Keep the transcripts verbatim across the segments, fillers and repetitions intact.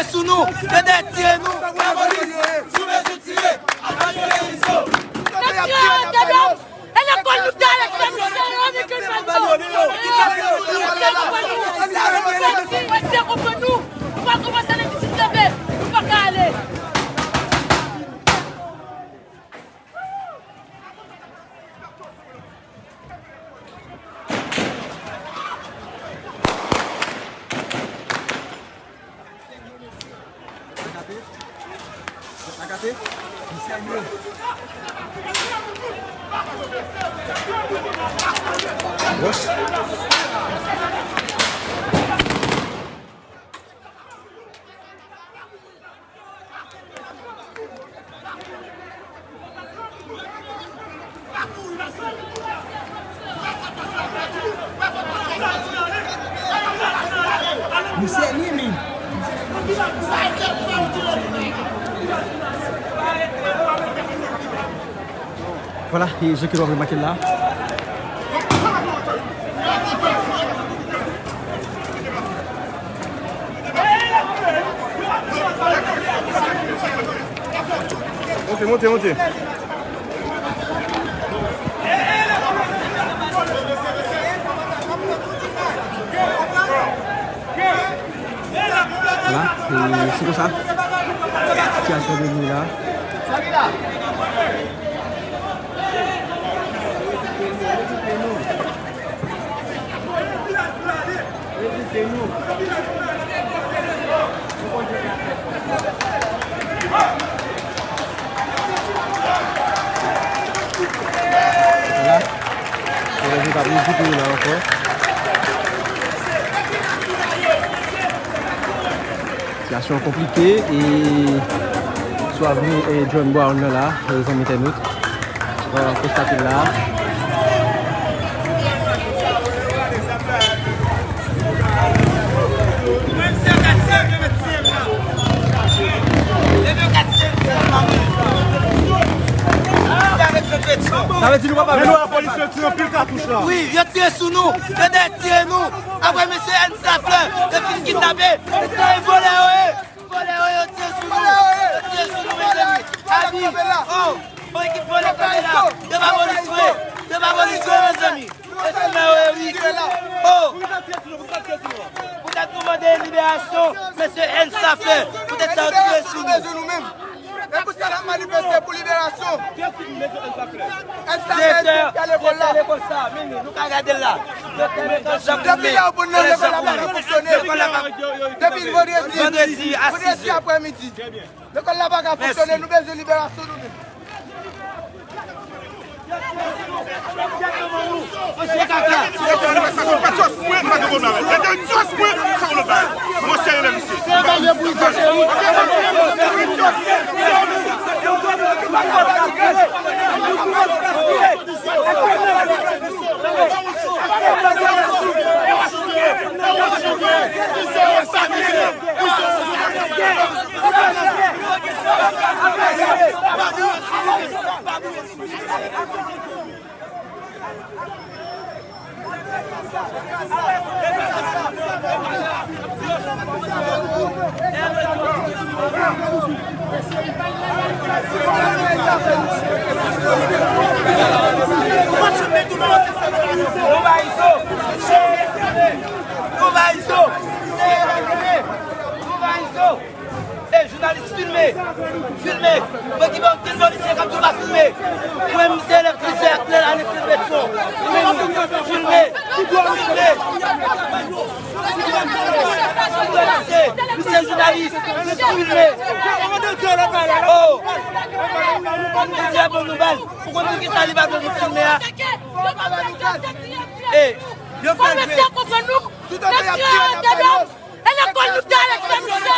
Sou nou, yo dèyè tire nou. Lapolis, sou mezi tire. Yo tire andedan. E lekòl nou te ale fè misye yo, men ke fè yo. Mesye konprann nou. Mesye konprann nou. Nou pa kòmanse ale isit kenbe. Nou pa ka ale. Misye ni men. Vwala, e jan ke nou ap remake l la. Monte, monte, monte. Vwala, e se konsa sitiyasyon vini la. Vwala. Vwala, nou pa pou kite yo la ankò. Sitiyasyon an konplike e sou avni, e, John Brown nan la, e, zanmi entènot. Bon, konstate la. Sa vle di nou pa... Men nou wè polis yo tire anpil katouch la. Wi, yo tire sou nou, yo dèyè tire nou. Apre mesye N Saflè, yo fin kidnape, mesye vòlè yo ye. Vòlè yo, yo tire sou nou. Yo tire sou nou, mezanmi. Abi, oh, yon ekip vòlè kanpe la. Yo pa polis vre. Yo pa polis vre, mezanmi. Yo tire yo, wi. Oh. Poutèt nou mande liberasyon mesye N Saflè. Poutèt sa yo tire sou nou. E pou sa n ap manifeste pou liberasyon. N Saflè, direktè lekòl la. Depi lè yo pou nan lekòl la pa ka fonksyone. Depi vandredi. Vandredi a sis è. Vandredi aprèmidi. Lekòl la pa ka fonksyone, nou bezwen liberasyon nou menm. E jounalis, filme! Filme! Mwen ki pa okenn polisye k ap di w pa filme! Mwen, m se elektrisyen ak ale filme son. Filme! Filme! Misye, misye jounalis! Filme! Oh! Misye ban nou bal! Ou konn poukisa li pa vle nou filme a? E, yo fè l jwe. Mesye konprann nou. Mesye andedan. E lekòl nou te ale fè misye.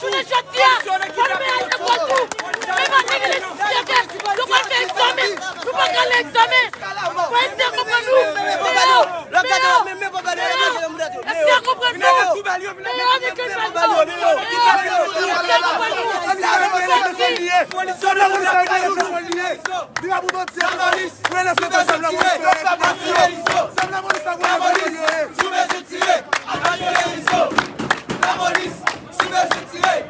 Jounen jodi a, fò nou al lekòl tou. Menm an de mil diznèf, nou pral fè egzamen. Nou pa ka al egzamen. Fò mesye konprann nou. Deyò, deyò. Mesye konprann nou. Deyò, mesye konprann nou. Mesye konprann nou. Lapolis! Sou mezi tire! Lapolis! Sou mezi tire!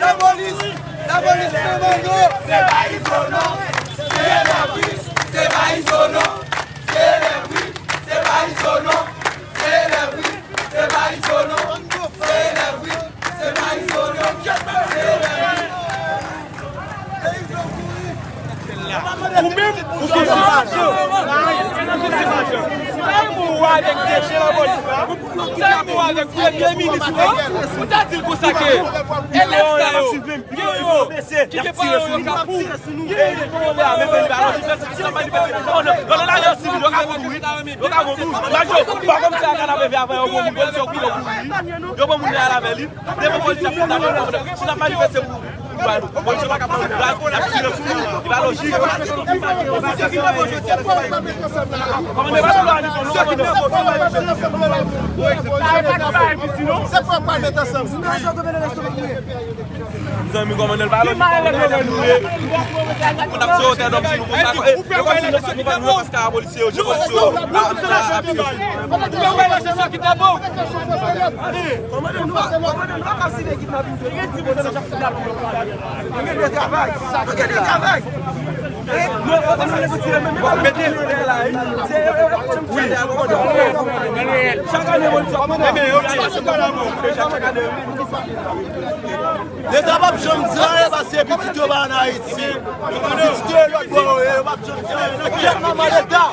Lapolis! Lapolis nan mango! Se pa Izo non! Se elèv wi! Se pa Izo non! Se elèv wi! Se pa Izo non! Se elèv wi! Se pa Izo non! Se elèv wi! Se pa Izo non! Se elèv wi! Ou menm, ou se sivizyon. Ou se sivizyon. Ou ta yon bon avèk deje lapolis la. Ou ta yon bon avèk premye minis la. Ou ta di l konsa ke elèv sa yo, gen yo ki gen paran yo k ap mouri. Gen yo ki gen paran yo k ap mouri. Yo ka konn mouri. Yo ka konn mouri. Majo, pa kòm se a kanapeve avan yo konn mouri. Yo konn mouri. Yo pran moun nan al avè li. Devan polis ap fin nan si l ap manifeste pou Polisye pa ka pran nou, l ap tire sou nou, li pa lojik. Se fwa pral met ansanm. Zanmi, kòmandè, l pa lojik, kòmandè, zanmi, nou ye. Moun ap se otè dòm si nou konsa. E, yo konn si nou, nou pa, nou pa, polisye yo, je polisye yo. Leta p ap janm di anyen paske pitit yo pa ann Ayiti. Pitit yo e lòt bò yo ye, yo p ap janm di anyen. Nan kèk manman Leta.